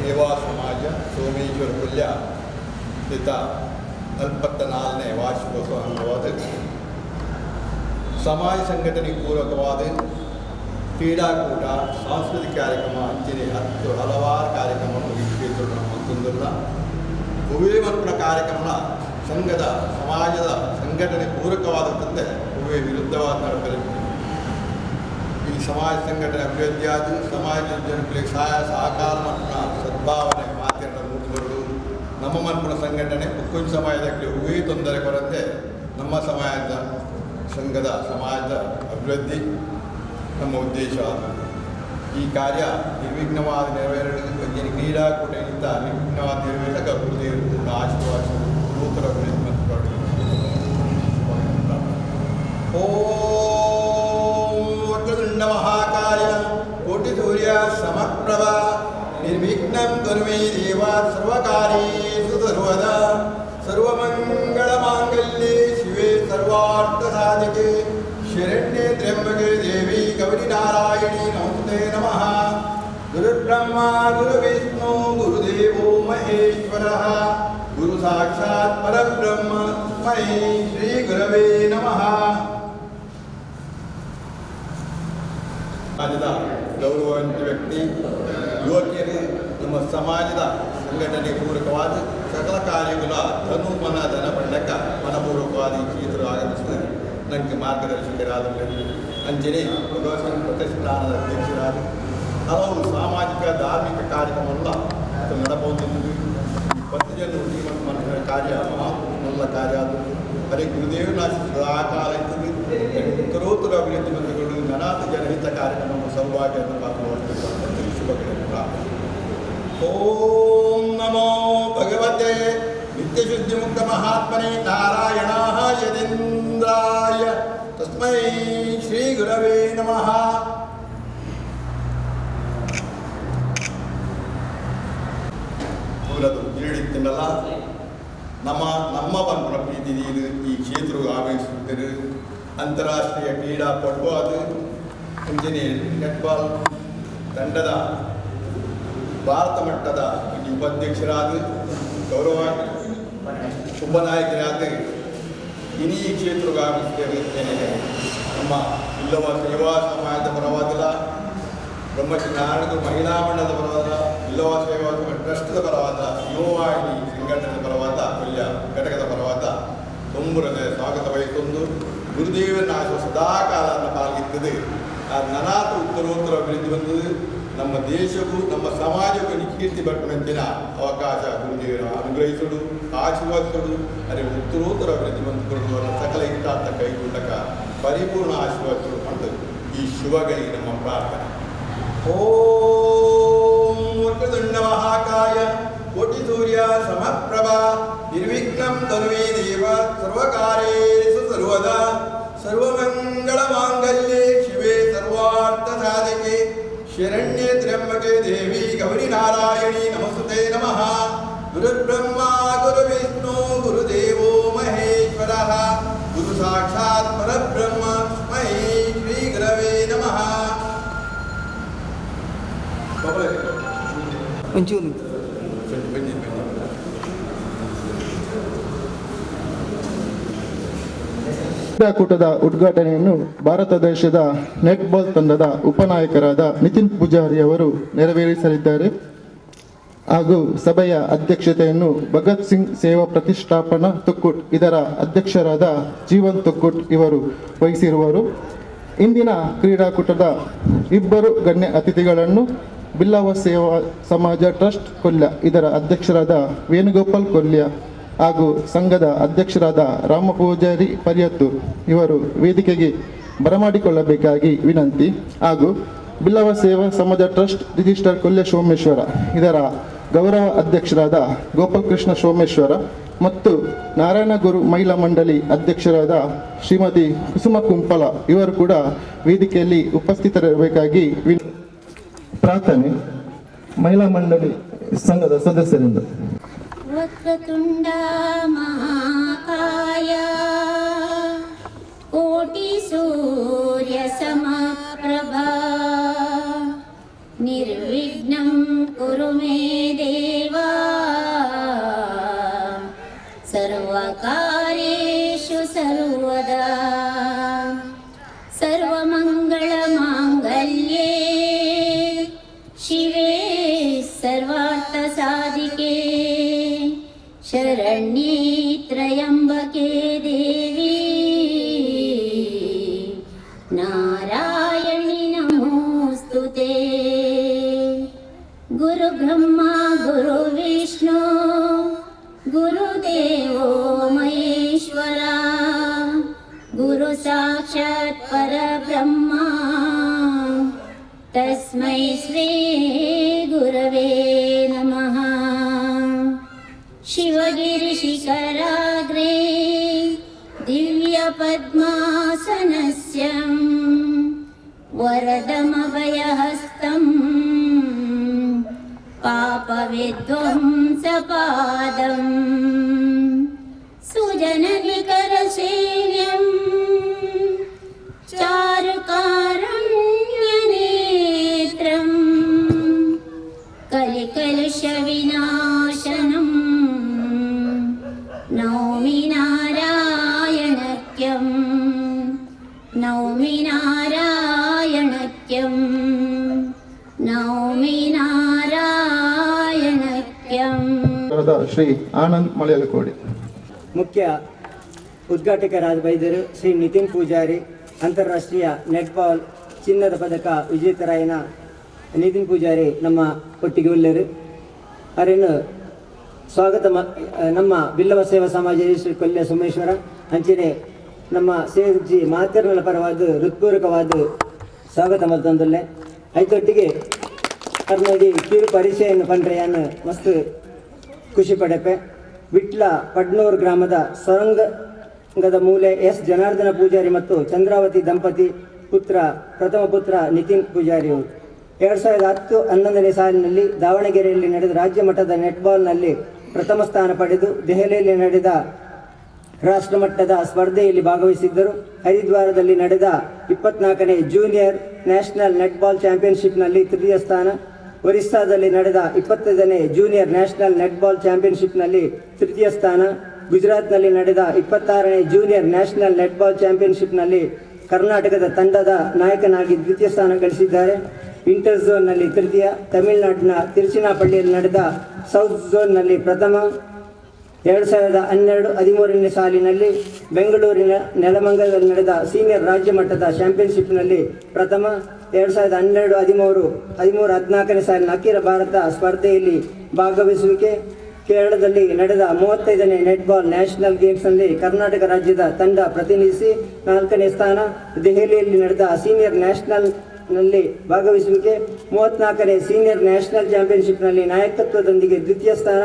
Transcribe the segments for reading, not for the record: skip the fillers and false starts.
ಸೇವಾ ಸಮಾಜ ಸೋಮೇಶ್ವರ ಕೊಲ್ಯ ಸ್ಥಿತ 44ನೇ ವಾರ್ಷಿಕೋತ್ಸವ ಅಂಗವಾದ ಸಮಾಜ ಸಂಘಟನೆಗೆ ಪೂರಕವಾದ ಕ್ರೀಡಾಕೂಟ, ಸಾಂಸ್ಕೃತಿಕ ಕಾರ್ಯಕ್ರಮ ಅಂಚನೆ 10 ಹಲವಾರು ಕಾರ್ಯಕ್ರಮವನ್ನು ಈ ಕ್ಷೇತ್ರವನ್ನು ಮತ್ತೊಂದಲ್ಲ ಹೂವೇ ಮಕ್ಕಳ ಕಾರ್ಯಕ್ರಮ ಸಂಘದ ಸಮಾಜದ ಸಂಘಟನೆ ಪೂರಕವಾದಂತೆ ಹೂವೇ ವಿರುದ್ಧವಾದ ನಡಪಲಿ. ಈ ಸಮಾಜ ಸಂಘಟನೆ ಅಭಿವೃದ್ಧಿಯಾದ ಸಮಾಜದ ಜನಗಳಿಗೆ ಸಹಾಯ ಸಹಕಾರ ಮತ್ತು ಸದ್ಭಾವನೆ ಮಾತಿನ ಮೂಡಿಬರಲು ನಮ್ಮ ಮನ್ಪುನ ಸಂಘಟನೆ ಕುಂಚ ಸಮಾಜದಲ್ಲಿ ಹೂವೇ ತೊಂದರೆ ಕೊರತೆ ನಮ್ಮ ಸಮಾಜದ ಸಂಘದ ಸಮಾಜದ ಅಭಿವೃದ್ಧಿ ನಮ್ಮ ಉದ್ದೇಶ. ಈ ಕಾರ್ಯ ನಿರ್ವಿಘ್ನವಾದ ನೆರವೇರಲು ಕ್ರೀಡಾಕೂಟದಿಂದ ನಿರ್ವಿಘ್ನವಾದ ನೆರವೇರಕ ಗುರುದೇವರು ಆಶೀರ್ವಾದ ನೂತನ ಅಭಿವೃದ್ಧಿ ಮತ್ತು ಓಂ ವಕ್ರತುಂಡ ಮಹಾಕಾಯ ಕೋಟಿ ಸೂರ್ಯ ಸಮಪ್ರಭ ನಿರ್ವಿಘ್ನಂ ಕುರು ಮೇ ದೇವ ಸರ್ವಕಾರ್ಯೇಷು ಸರ್ವದಾ ಸರ್ವಮಂಗಳ ಮಾಂಗಲ್ಯೆ ಶಿವೆ ಸರ್ವಾರ್ಥ ಸಾಧಿಕೆ ಶರಣ್ಯೇ ತ್ರ್ಯಂಬಕೆ ದೇವಿ ಗೌರಿ ನಾರಾಯಣಿ ನಮಸ್ತೆ ನಮಃ. ಗುರುಬ್ರಹ್ಮ ಗುರುವಿಷ್ಣು ಗುರುದೇವೋ ಮಹೇಶ್ವರಃ ಗುರು ಸಾಕ್ಷಾತ್ ಪರಬ್ರಹ್ಮ ತಸ್ಮೈ ಶ್ರೀ ಗುರವೇ ನಮಃ. ಸಮಾಜದ ಗೌರವಾನ್ವಿತ ವ್ಯಕ್ತಿ ಯುವಕಿಯರು ನಮ್ಮ ಸಮಾಜದ ಸಂಘಟನೆ ಪೂರಕವಾದ ಸಕಲ ಕಾರ್ಯಗಳ ಧನು ಮನ ಧನ ಬಂಡಕ ಮನಪೂರ್ವಕವಾದ ಈ ಕ್ಷೇತ್ರ ಆಗಮಿಸಿದ ನನಗೆ ಮಾರ್ಗದರ್ಶಕರಾದ ಅಂಜನೆ ಭಗವತ್ ಪ್ರತಿಷ್ಠಾನದ ಅಧ್ಯಕ್ಷರಾದ ಹಲವು ಸಾಮಾಜಿಕ ಧಾರ್ಮಿಕ ಕಾರ್ಯಕ್ರಮಗಳ ನಡಬಹುದು. 10 ಜನ ಮನಸ್ಸಿನ ಕಾರ್ಯ ಮಹಾ ಕಾರ್ಯ ಅದು ಅದೇ ಗುರುದೇವನ ಸದಾಕಾಲ ಇರ್ತದೆ. ಉತ್ತರೋತ್ತರ ಅಭಿವೃದ್ಧಿ ಬಂಧುಗಳು ನನಾಥ ಜನಹಿತ ಕಾರ್ಯಕ್ರಮ ಸೌಭಾಗ್ಯವನ್ನು ಪಾತ್ರ ಶುಭಗಳನ್ನು ಪ್ರಾರ್ಥನೆ. ಓಂ ನಮೋ ಭಗವತೆ ನಿತ್ಯಶುದ್ಧಿಮುಕ್ತ ಮಹಾತ್ಮನೆ ನಾರಾಯಣಾಯ ಯತೀಂದ್ರಾಯ ತಸ್ಮೈ ಶ್ರೀ ಗುರವೇ ನಮಃ. ತಿನ್ನಲ್ಲ ನಮ್ಮ ನಮ್ಮ ಬಂಪನ ಪ್ರೀತಿ ಇದು ಈ ಕ್ಷೇತ್ರವು ಆಗಮಿಸುತ್ತಿರು ಅಂತಾರಾಷ್ಟ್ರೀಯ ಕ್ರೀಡಾಪಟು ಅದು ಅಂಜನೆ ನೆಟ್ಬಾಲ್ ತಂಡದ ಭಾರತ ಮಟ್ಟದ ಉಪಾಧ್ಯಕ್ಷರಾದ ಗೌರವ ಉಪನಾಯಕರಾದ ಇಡೀ ಕ್ಷೇತ್ರಕ್ಕೆ ಆಗಮಿಸುತ್ತೇನೆ. ನಮ್ಮ ಇಲ್ಲವ ಸೇವಾ ಸಮಾಜದ ಪರವಾಗಿಲ್ಲ, ಬ್ರಹ್ಮಶ್ರೀ ನಾರಾಯಣ ಮಹಿಳಾ ಮಂಡಲದ ಪರವಾದ, ಇಲ್ಲವ ಸೇವಾ ಟ್ರಸ್ಟ್ದ ಪರವಾದ, ಯುವವಾಹಿನಿ ಸಂಘಟನೆಯ ಪರವಾದ, ಕೊಲ್ಯ ಘಟಕದ ಪರವಾದ ತುಂಬುರದ ಸ್ವಾಗತ ವಹಿಸಿಕೊಂಡು ಗುರುದೇವನ ಆಶೀರ್ವಾದ ಸದಾಕಾಲ ಪಾಲ್ಗಿತ್ತದೆ. ಆ ನನಾಥ ಉತ್ತರೋತ್ತರ ಅಭಿವೃದ್ಧಿ ಬಂದದ್ದು ನಮ್ಮ ದೇಶಕ್ಕೂ ನಮ್ಮ ಸಮಾಜಕ್ಕೂ ಕೀರ್ತಿ ಬರ್ಪಣಂಚಿನ ಅವಕಾಶ ಗುರುದೇವರ ಅನುಗ್ರಹಿಸಲು ಆಶೀರ್ವಾದಿಸಲು ಅದೇ ಉತ್ತರೋತ್ತರ ಅಭಿವೃದ್ಧಿ ಬಂದುಕೊಳ್ಳುವ ಸಕಲ ಇಷ್ಟಾರ್ಥ ಕೈಗೊಂಡಕ ಪರಿಪೂರ್ಣ ಆಶೀರ್ವಾದಿಸಲು ಮತ್ತು ಈ ಶುಭಗಳಿಗೆ ನಮ್ಮ ಪ್ರಾರ್ಥನೆ. ಓಂ ವಕ್ರತುಂಡ ಮಹಾಕಾಯ ಕೋಟಿ ಸೂರ್ಯ ಸಮಪ್ರಭಾ ನಿರ್ವಿಘ್ನಂ ಕುರು ಮೇ ದೇವ ಸರ್ವಕಾರ್ಯೇಷು ಸರ್ವದಾ ಸರ್ವಮಂಗಳ ಮಾಂಗಲ್ಯೆ ಶಿವೆ ಸರ್ವಾರ್ಥ ಸಾಧಕೆ ಶರಣ್ಯೇ ತ್ರ್ಯಂಬಕೆ ದೇವಿ ಗೌರಿ ನಾರಾಯಣಿ ನಮಸ್ತೆ ನಮಃ. ಗುರುಬ್ರಹ್ಮ ಗುರುವಿಷ್ಣು ಗುರುದೇವೋ ಮಹೇಶ್ವರಃ ಗುರು ಸಾಕ್ಷಾತ್ ಪರಬ್ರಹ್ಮ ತಸ್ಮೈ ಶ್ರೀ ಗುರವೇ ನಮಃ. ಒಂಚೂರು ಬನ್ನಿ ಬನ್ನಿ. ಕ್ರೀಡಾಕೂಟದ ಉದ್ಘಾಟನೆಯನ್ನು ಭಾರತ ದೇಶದ ನೆಟ್ಬಾಲ್ ತಂಡದ ಉಪನಾಯಕರಾದ ನಿತಿನ್ ಪೂಜಾರಿ ಅವರು ನೆರವೇರಿಸಲಿದ್ದಾರೆ. ಹಾಗೂ ಸಭೆಯ ಅಧ್ಯಕ್ಷತೆಯನ್ನು ಭಗತ್ ಸಿಂಗ್ ಸೇವಾ ಪ್ರತಿಷ್ಠಾಪನಾ ತೊಕ್ಕುಟ್ ಇದರ ಅಧ್ಯಕ್ಷರಾದ ಜೀವನ್ ತೊಕ್ಕುಟ್ ಇವರು ವಹಿಸಿರುವರು. ಇಂದಿನ ಕ್ರೀಡಾಕೂಟದ ಇಬ್ಬರು ಗಣ್ಯ ಅತಿಥಿಗಳನ್ನು ಬಿಲ್ಲವ ಸೇವಾ ಸಮಾಜ ಟ್ರಸ್ಟ್ ಕೊಲ್ಯ ಇದರ ಅಧ್ಯಕ್ಷರಾದ ವೇಣುಗೋಪಾಲ್ ಕೊಲ್ಯ ಹಾಗೂ ಸಂಘದ ಅಧ್ಯಕ್ಷರಾದ ರಾಮ ಪೂಜಾರಿ ಪರಿಯತ್ತೂರ್ ಇವರು ವೇದಿಕೆಗೆ ಬರಮಾಡಿಕೊಳ್ಳಬೇಕಾಗಿ ವಿನಂತಿ. ಹಾಗೂ ಬಿಲ್ಲವ ಸೇವಾ ಸಮಾಜ ಟ್ರಸ್ಟ್ ರಿಜಿಸ್ಟರ್ ಕೊಲ್ಯ ಸೋಮೇಶ್ವರ ಇದರ ಗೌರವ ಅಧ್ಯಕ್ಷರಾದ ಗೋಪಾಲಕೃಷ್ಣ ಸೋಮೇಶ್ವರ ಮತ್ತು ನಾರಾಯಣಗುರು ಮಹಿಳಾ ಮಂಡಳಿ ಅಧ್ಯಕ್ಷರಾದ ಶ್ರೀಮತಿ ಕುಸುಮ ಕುಂಪಲ ಇವರು ಕೂಡ ವೇದಿಕೆಯಲ್ಲಿ ಉಪಸ್ಥಿತರಿರಬೇಕಾಗಿ ಪ್ರಾರ್ಥನೆ. ಮಹಿಳಾ ಮಂಡಳಿ ಸಂಘದ ಸದಸ್ಯರಿಂದ. ವಕ್ರತುಂಡ ಮಹಾಕಾಯ ಕೋಟಿ ಸೂರ್ಯ ಸಮಪ್ರಭಾ ನಿರ್ವಿಘ್ನಂ ಕುರು ಮೇ ದೇವ. सर्वार्थसाधिके शरण्ये त्र्यम्बके देवी नारायणि नमोऽस्तु ते। गुरु ब्रह्मा गुरु विष्णु गुरुदेवो महेश्वरा गुरु साक्षात् परब्रह्मा तस्मै श्री गुरवे नमः। शिवगिरिशिखराग्रे दिव्यपद्मासनस्य वरदमभयहस्तं पापविध्वंसपादं सुजननिकरसेव्यं चारुकारुण्यनेत्रं कलिकलुषविनाशनं नौमि नारायणख्यं नौमि नारायणख्यं नौमि नारायणख्यं। ಶ್ರೀ ಆನಂದ್ ಮಲಯಲಕೋಡಿ. ಮುಖ್ಯ ಉದ್ಘಾಟಕರಾದ ವೈದ್ಯರು ಶ್ರೀ ನಿತಿನ್ ಪೂಜಾರಿ, ಅಂತಾರಾಷ್ಟ್ರೀಯ ನೆಟ್ಬಾಲ್ ಚಿನ್ನದ ಪದಕ ವಿಜೇತರಾಯನ ನಿತಿನ್ ಪೂಜಾರಿ ನಮ್ಮ ಒಟ್ಟಿಗೆ ಉಳ್ಳರು. ಅರೇನು ಸ್ವಾಗತ ನಮ್ಮ ಬಿಲ್ಲವ ಸೇವಾ ಸಮಾಜ ಶ್ರೀ ಕೊಲ್ಯ ಸೋಮೇಶ್ವರ ಅಂಚನೆ ನಮ್ಮ ಸೇಜಿ ಮಾತರ್ನಲ ಪರವಾದ ಹೃತ್ಪೂರ್ವಕವಾದ ಸ್ವಾಗತ ಮಲ್ತಂದುಲ್ಲೆ. ಐತೊಟ್ಟಿಗೆ ಕರ್ನೋಡಿ ಕಿರು ಪರಿಚಯನ್ನು ಪಂಡ್ರೆಯನ್ನು ಮಸ್ತ್ ಖುಷಿ ಪಡೆಪೆ. ವಿಟ್ಲ ಪಡ್ನೂರು ಗ್ರಾಮದ ಸೊರಂಗದ ಮೂಲೆ ಎಸ್ ಜನಾರ್ದನ ಪೂಜಾರಿ ಮತ್ತು ಚಂದ್ರಾವತಿ ದಂಪತಿ ಪುತ್ರ ಪ್ರಥಮ ಪುತ್ರ ನಿತಿನ್ ಪೂಜಾರಿ ಅವರು 2010-11ನೇ ಸಾಲಿನಲ್ಲಿ ದಾವಣಗೆರೆಯಲ್ಲಿ ನಡೆದ ರಾಜ್ಯ ಮಟ್ಟದ ನೆಟ್ಬಾಲ್ನಲ್ಲಿ ಪ್ರಥಮ ಸ್ಥಾನ ಪಡೆದು ದೆಹಲಿಯಲ್ಲಿ ನಡೆದ ರಾಷ್ಟ್ರಮಟ್ಟದ ಸ್ಪರ್ಧೆಯಲ್ಲಿ ಭಾಗವಹಿಸಿದ್ದರು. ಹರಿದ್ವಾರದಲ್ಲಿ ನಡೆದ 24ನೇ junior national netball ಚಾಂಪಿಯನ್ಶಿಪ್ನಲ್ಲಿ ತೃತೀಯ ಸ್ಥಾನ, ಒರಿಸ್ಸಾದಲ್ಲಿ ನಡೆದ 25ನೇ junior national netball ಚಾಂಪಿಯನ್ಶಿಪ್ನಲ್ಲಿ ತೃತೀಯ ಸ್ಥಾನ, ಗುಜರಾತ್ನಲ್ಲಿ ನಡೆದ 26ನೇ junior national netball ಚಾಂಪಿಯನ್ಶಿಪ್ನಲ್ಲಿ ಕರ್ನಾಟಕದ ತಂಡದ ನಾಯಕನಾಗಿ ದ್ವಿತೀಯ ಸ್ಥಾನ ಗಳಿಸಿದ್ದಾರೆ. ಇಂಟರ್ ಝೋನ್ನಲ್ಲಿ ತೃತೀಯ, ತಮಿಳುನಾಡಿನ ತಿರುಚಿನಾಪಳ್ಳಿಯಲ್ಲಿ ನಡೆದ ಸೌತ್ ಝೋನ್ನಲ್ಲಿ ಪ್ರಥಮ. 2012-13ನೇ ಸಾಲಿನಲ್ಲಿ ಬೆಂಗಳೂರಿನ ನೆಲಮಂಗಲದಲ್ಲಿ ನಡೆದ ಸೀನಿಯರ್ ರಾಜ್ಯ ಮಟ್ಟದ ಚಾಂಪಿಯನ್ಶಿಪ್ನಲ್ಲಿ ಪ್ರಥಮ. 2012-13 13-14ನೇ ಸಾಲಿನ ಅಖಿಲ ಭಾರತ ಸ್ಪರ್ಧೆಯಲ್ಲಿ ಭಾಗವಹಿಸುವಿಕೆ. ಕೇರಳದಲ್ಲಿ ನಡೆದ 35ನೇ ನೆಟ್ಬಾಲ್ ನ್ಯಾಷನಲ್ ಗೇಮ್ಸ್ನಲ್ಲಿ ಕರ್ನಾಟಕ ರಾಜ್ಯದ ತಂಡ ಪ್ರತಿನಿಧಿಸಿ 4ನೇ ಸ್ಥಾನ. ದೆಹಲಿಯಲ್ಲಿ ನಡೆದ ಸೀನಿಯರ್ ನ್ಯಾಷನಲ್ನಲ್ಲಿ ಭಾಗವಹಿಸುವಿಕೆ. 34ನೇ ಸೀನಿಯರ್ ನ್ಯಾಷನಲ್ ಚಾಂಪಿಯನ್ಶಿಪ್ನಲ್ಲಿ ನಾಯಕತ್ವದೊಂದಿಗೆ ದ್ವಿತೀಯ ಸ್ಥಾನ.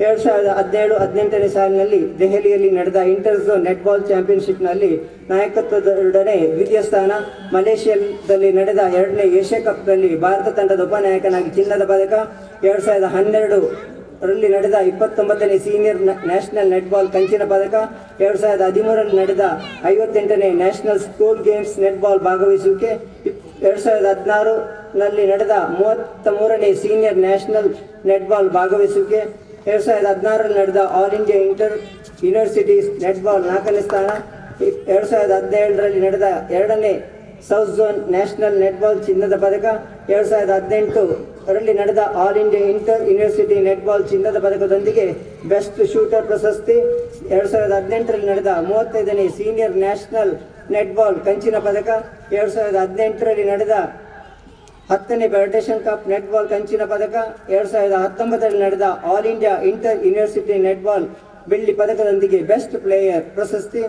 2017-18ನೇ ಸಾಲಿನಲ್ಲಿ ದೆಹಲಿಯಲ್ಲಿ ನಡೆದ inter zone netball ಚಾಂಪಿಯನ್ಶಿಪ್ನಲ್ಲಿ ನಾಯಕತ್ವದೊಡನೆ ದ್ವಿತೀಯ ಸ್ಥಾನ. ಮಲೇಷ್ಯಾದಲ್ಲಿ ನಡೆದ 2ನೇ ಏಷ್ಯಾ ಕಪ್ನಲ್ಲಿ ಭಾರತ ತಂಡದ ಉಪನಾಯಕನಾಗಿ ಚಿನ್ನದ ಪದಕ. 2012ರಲ್ಲಿ ನಡೆದ 29ನೇ senior national netball ಕಂಚಿನ ಪದಕ. 2013ರಲ್ಲಿ ನಡೆದ 58ನೇ national school games netball ಭಾಗವಹಿಸುವಿಕೆ. 2016ನಲ್ಲಿ ನಡೆದ 33ನೇ senior national netball ಭಾಗವಹಿಸುವಿಕೆ. 2016ರಲ್ಲಿ ನಡೆದ all India inter universities netball 4ನೇ ಸ್ಥಾನ. 2017ರಲ್ಲಿ ನಡೆದ 2ನೇ south zone national netball ಚಿನ್ನದ ಪದಕ. 2018ರಲ್ಲಿ ನಡೆದ all India inter university netball ಚಿನ್ನದ ಪದಕದೊಂದಿಗೆ ಬೆಸ್ಟ್ ಶೂಟರ್ ಪ್ರಶಸ್ತಿ. 2018ರಲ್ಲಿ ನಡೆದ 35ನೇ senior national netball ಕಂಚಿನ ಪದಕ. 2018ರಲ್ಲಿ ನಡೆದ 10ನೇ federation cup netball ಕಂಚಿನ ಪದಕ. 2019ರಲ್ಲಿ ನಡೆದ all India inter university netball ಬೆಳ್ಳಿ ಪದಕದೊಂದಿಗೆ ಬೆಸ್ಟ್ ಪ್ಲೇಯರ್ ಪ್ರಶಸ್ತಿ.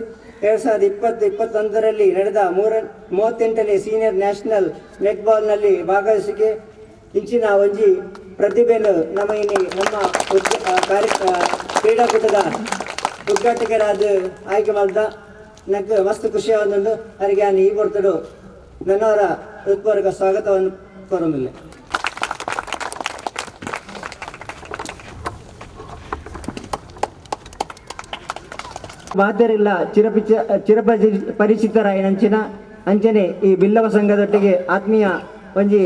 2020-21ರಲ್ಲಿ ನಡೆದ 38ನೇ ಸೀನಿಯರ್ ನ್ಯಾಷನಲ್ ನೆಟ್ಬಾಲ್ನಲ್ಲಿ ಭಾಗವಹಿಸಿಕೆ. ಇಂಚಿನ ಒಂಜಿ ಪ್ರತಿಭೆನು ನಮ್ಮ ಇಲ್ಲಿ ನಮ್ಮ ಕ್ರೀಡಾಕೂಟದ ಉದ್ಘಾಟಕರಾದ ಆಯ್ಕೆ ಮಾಡ್ದ ನಂಗೆ ಮಸ್ತ್ ಖುಷಿಯಾದೊಂದು ಅವರಿಗೆ ಈ ಬರ್ತಡು ನನ್ನವರ ಹೃತ್ಪೂರ್ವಕ ಸ್ವಾಗತವನ್ನು ಕೋರುವುದಿಲ್ಲ. ಮಾತೆರೆಲ್ಲ ಚಿರಪರಿಚಿತರಾಯಿನಂಚಿನ ಅಂಚನೆ ಈ ಬಿಲ್ಲವ ಸಂಘದೊಟ್ಟಿಗೆ ಆತ್ಮೀಯ ಒಂಜಿ